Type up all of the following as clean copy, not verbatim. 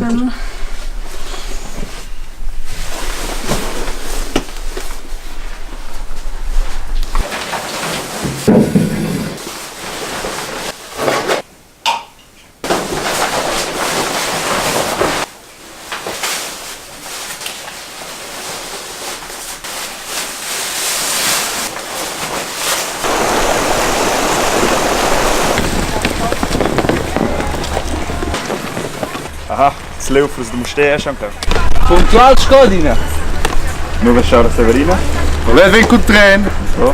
Suenter. Aha, das Leufers, du musst stehen schon glaub. Puntual scodina. Nuova Sciara Severina. Volevo in cun tren. So,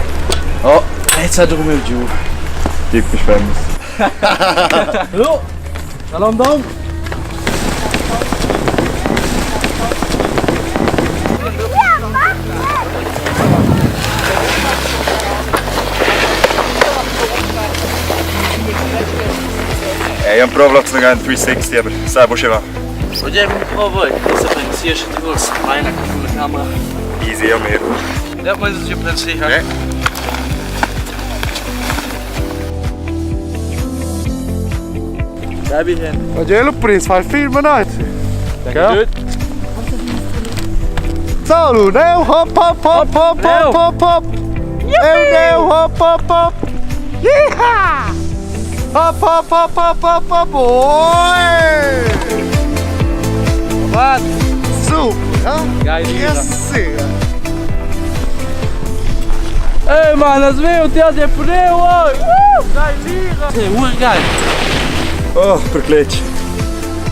Oh, jetzt hat er mir giù. typisch famous. Hallo. Salam Dom. Hey, ich provo zu gehen 360, aber selber schon. Oggi mi provo, se pensi che ti vuoi mai con la camera. Easy, ja mehr. Ja, ma je pensi, ja. Bleib hier. Adjö, Prinz, fai film night. Danke. Salu, neu, hop, hop, hop, hop, hop, hop, hop. Neu, neu, hop, hop, hop. Yeehaw! Hop, hop, hop, hop, hop, hop. Oi! Was? Super, eh? Geil, Che sera! Ey Mann, das weh und der hat der Pneu, Geil, Lira. Hey, urgeil. Oh, per cletg.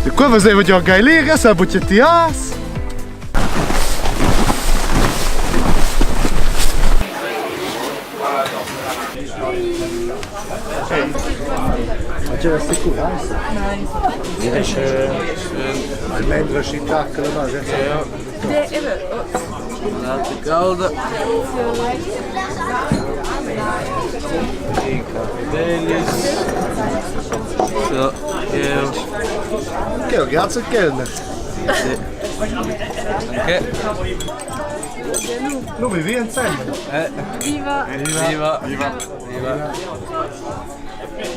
E qua faceva già gailira, sa bucciatias. Ma c'era sicurezza? Almeno si tacca la mano. Laat kalde. Baileys. So, geel. Che grazie Kellner. Danke. Noi vi insieme. Viva. Viva. Viva. Viva.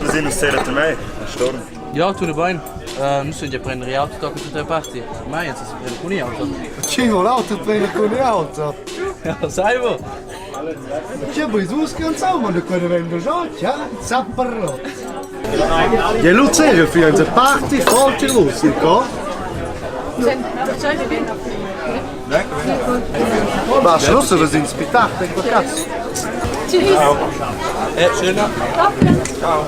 Wir sind aus Serra Termei, ein Sturm. Ja, tutto bene. Non so già prendere auto da tutte le parti. Ma jetzt si prende con auto. C'è l'auto prende con le auto. Ja, sai wo. C'è poi tu scherziamo da quando vengo già, già, zapparrò. E Luzern für unsere Party forte Russico. Ma Schluss, wir sind spittate in quel cazzo. Schöner. Hallo. Ciao.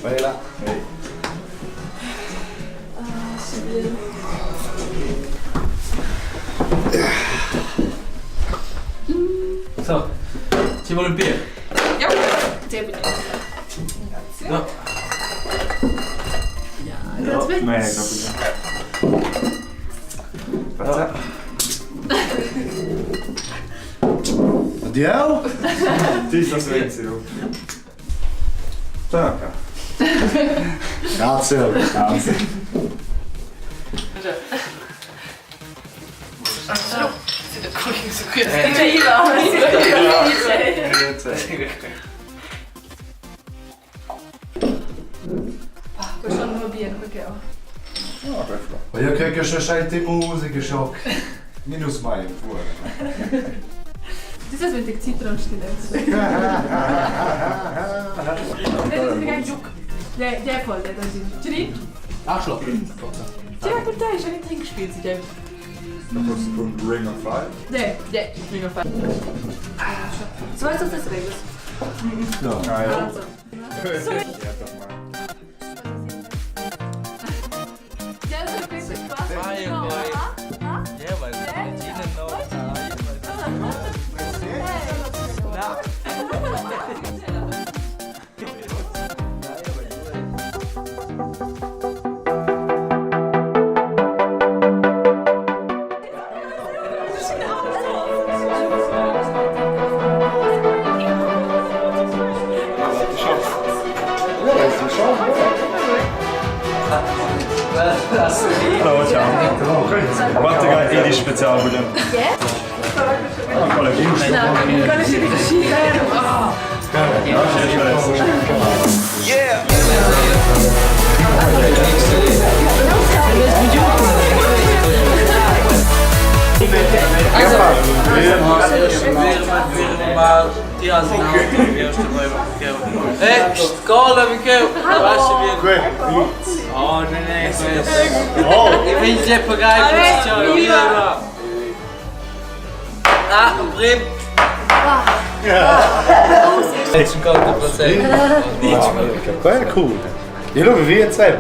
Bella. So, ci vuole un bier? Ja, sehr bitte. Ja. Grazie. Mega gut. Addio. Ti sta silenzio. Danke. Grazie. Grazie. Questo non va bene perché ho. Ma io credo che c'è die Musik schon. Minus mai fuori. Das ist mit der Zitron stille. Der der voll, der da sind. Tri? Arschloch. C'è con te, c'è ein Trinkspiel, sie dem. Das ist von Ring of Fire. Der, der, mega fein. So weißt du, was das regelt? No. Ah, ja. Also. Ja, doch mal. Ja, das ist wirklich Spaß. Vai, vai. Ja, weil Regina noch. Ciao, ciao. Quanto è di speciale vogliamo? Quella è cool. Io lo vivi insieme.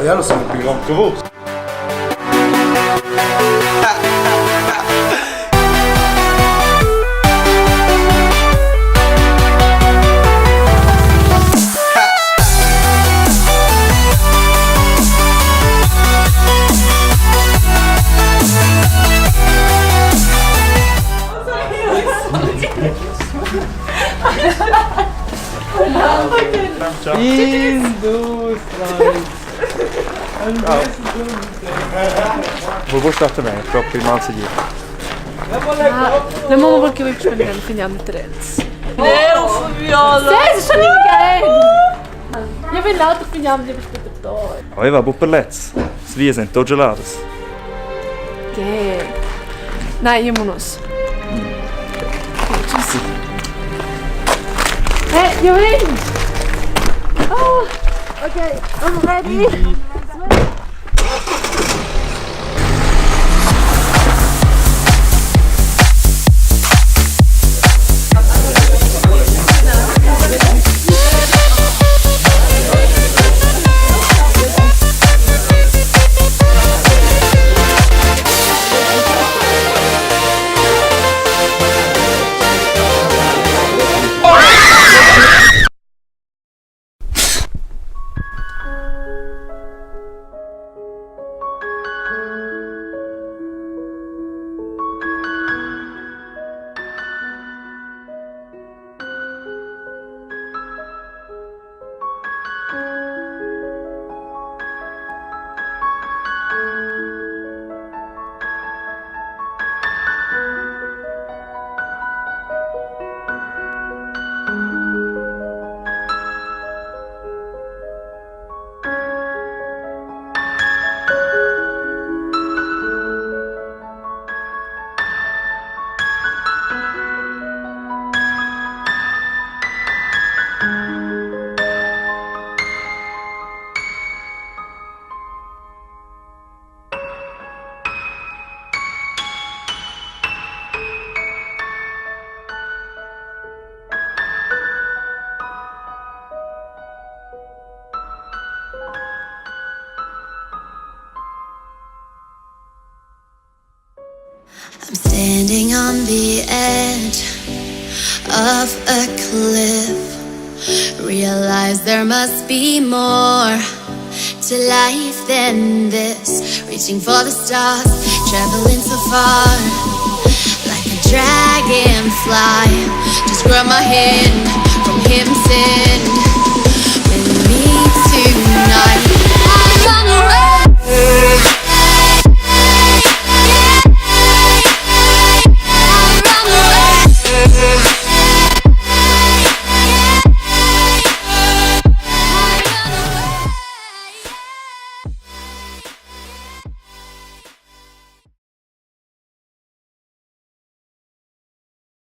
Ja, das ist più grande che voi. Wo starten wir? Proprio mal La mamma vuol che voi spendere finiamo trens. Leu, Fabiola! Sì, sono in Io vengo l'altro finiamo di später da. Aveva bu per lez. Svies en tot geladas. Che? Nein, io monos. Tschüss. Hey, io vengo! Oh, okay, I'm ready. I'm standing on the edge of a cliff. Realize there must be more to life than this. Reaching for the stars, traveling so far, like a dragonfly. Just grab my hand.